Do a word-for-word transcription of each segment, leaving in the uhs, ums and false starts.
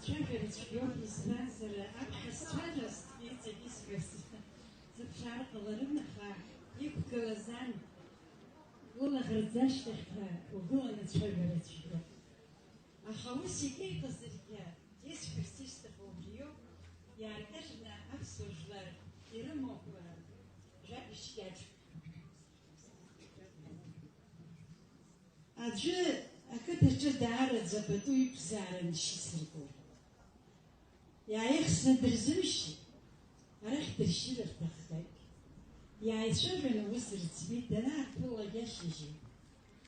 Цәажәара цәгьоуп, избанзар, аԥхьа сцәажәоз иҵегь исҳәаз сыԥшаар ҟаларын, аха иқәгылаз ан лылаӷырӡ ашьҭахьҟа угыланы ацәажәара цәгьоуп. Аха ус егьа иҟазаргьы, исҳәарц исҭаху убриоуп, иааркьаҿны аԥсуа жәлар ирымоуп, а, жәабжь кьаҿ. Аӡәы ақыҭаҿы даараӡа пату иқәзаарын шьыцыргылар. Иааихсны дырзымшьит, арахь дыршьыр рҭаххеит. Иааицәажәаны ус рыӡбеит, данаарԥыллак иашьыжьы.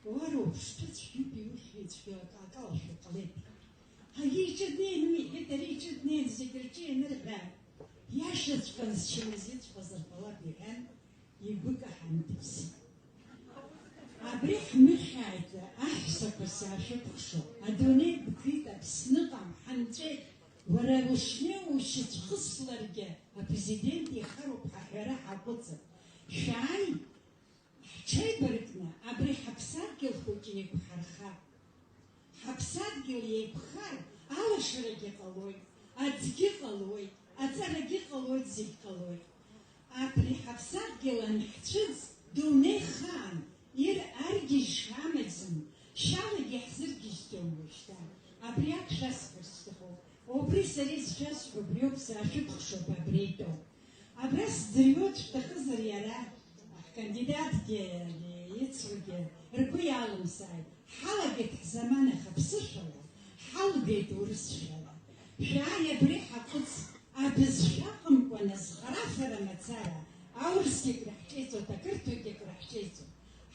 Уароуп, шҭәы цәгьоуп, иухьи цәгьа акалашәа ҟалеит. Ҳагьы иҿы днеин, уи иҳәеит, ари иҿы днеин, зегь рҿы ианырҳәа, иашаҵәҟьан зчымазаҩ иҵҟьазар ҟалап, иҳәан, игәы каҳан дыԥсит. Абри ҳмыхьааит, аҳәсақәа саашәыкәхшоуп, адунеи бгеит, Аԥсныҟа ҳанҵәеит, уара ушнеиуа ушьацәхысларгьы, апрезидент ихароуп ҳәа ҳҳәара ҳаҟәыҵып. Шәааи, ҳҽеибаркны абри ҳаԥсадгьыл хәыҷы еиқәҳархап. Ҳаԥсадгьыл еиқәхар, алашарагьы ҟалоит, аӡгьы ҟалоит, аҵарагьы ҟалоит, зегь ҟалоит. Абри ҳаԥсадгьыл анҳцәыӡ, дунеихаан, ир аргьежьха амаӡам, шьалагьы иаҳзыргьежьӡом уажәшьҭа. Абри ак шәасҳәарц сҭахуп. Убри сара исшәасҳәо убриоуп, саашәыкәхшоуп абри итәоу. Абра сӡырҩуа дшәҭахызар иара, ҳкандидатгьы ицугьы ргәы иалымсааит. Ҳалагеит ҳзамана хаԥсышәала, ҳалгеит урысшәала. Шәааи абри ҳаҟәыҵ, абызшәа аҟымкәа назхарафара мацара, аурысгьы краҳҿеиҵоит, ақырҭуагьы краҳҿеиҵоит.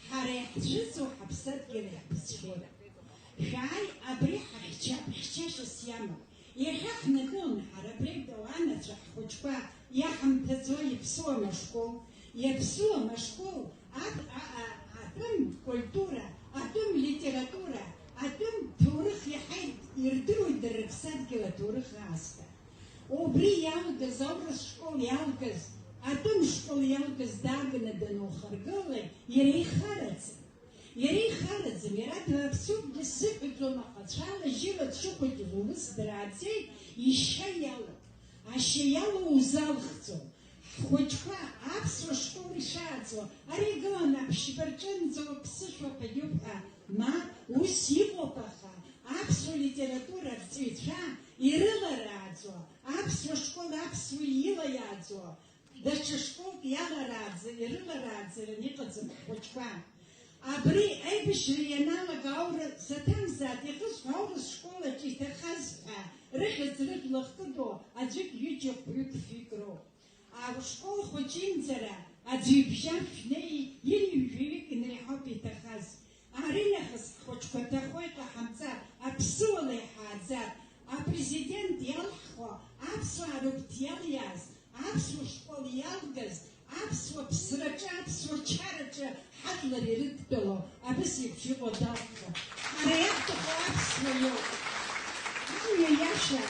Ҳара иаҳцәыӡуа ҳаԥсадгьыл иаҳбызшәоит. Шәааи абри ҳахьчап, хьчашьас иамоуп. Иахьа ҳнатәон ҳара абри адау анацәа ҳхәыҷқәа иаҳамҭаӡо иаԥсуам ашкол, иаԥсуам ашкол, ат-, а-, а-, атәым культура, атәым литература, атәым ҭоурых иаҳа ирдыруеит дара рыԥсадгьыл аҭоурых аасҭа. Убри иалгаз, аурыс школ иалгаз, атәым школ иалгаз дааганы данухаргылалак, иара ихараӡам. Иара ихараӡам, иара дааԥсоуп, дысзыҳәаӡом, аха цәала-жьыла дшыхәыҷыз улыс дырааӡеит, ишьа иалоуп. Ашьа иалоу узалхӡом. Ҳхәыҷқәа аԥсуа школ ишааӡо, ари игыланы аԥшьба рҿынӡа уаԥсышәа ԥагьоуп ҳәа, ма ус иҟоуп, аха аԥсуа литература арҵаҩцәа ирыларааӡо, аԥсуа школ аԥсуа ила иааӡо, даҽа школк иаларааӡа, ирыларааӡараны иҟаӡам ҳхәыҷқәа. Абри аибашьра ианалага аура саҭамзааит, иахьысҳәо аурыс школаҿ иҭахаз ҳәа рыхьӡ рыжәла хкыдоу аӡәык, ҩыџьа, хәҩык, фҩык роуп. Ашкол хәыҷы имцара аӡәы ибжьам шәнеи, ҩажәаҩык инеиҳауп иҭахаз. Аринахыс ҳхәыҷқәа ҭахо иҟаҳамҵар, аԥсуала иҳааӡар, апрезидент иалҳхуа аԥсуаа рыгәҭ иалиааз, аԥсуа школ иалгаз, аԥсуа ԥсраҿы, аԥсуа чараҿы ҳажәлар ирыдтәалоу абас еиԥш иҟоу далхра. Ҳара иаҳҭаху аԥсуа иоуп. Амҩа иаша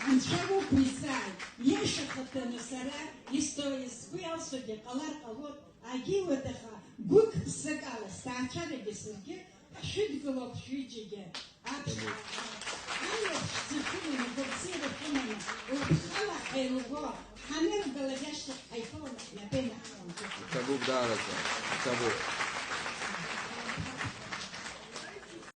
Анцәа уқәиҵааит, иаша хатәаны сара исҭо, сгәы иалсуагьы ҟалар ҟалоит, агьиуеит, аха гәык-ԥсык ала сҭаацәарагьы саргьы ҳшәыдгылоуп шәҩыџьагьы. Аԥш-, алаԥшӡа шәыманы, гәабзиара шәыманы, лыԥхала ҳаилго, ҳанырбалак ашьҭахь ҳаиԥыланы ҳнапы инаҳхынҳәып. Иҭабуп даараӡа, иҭабуп.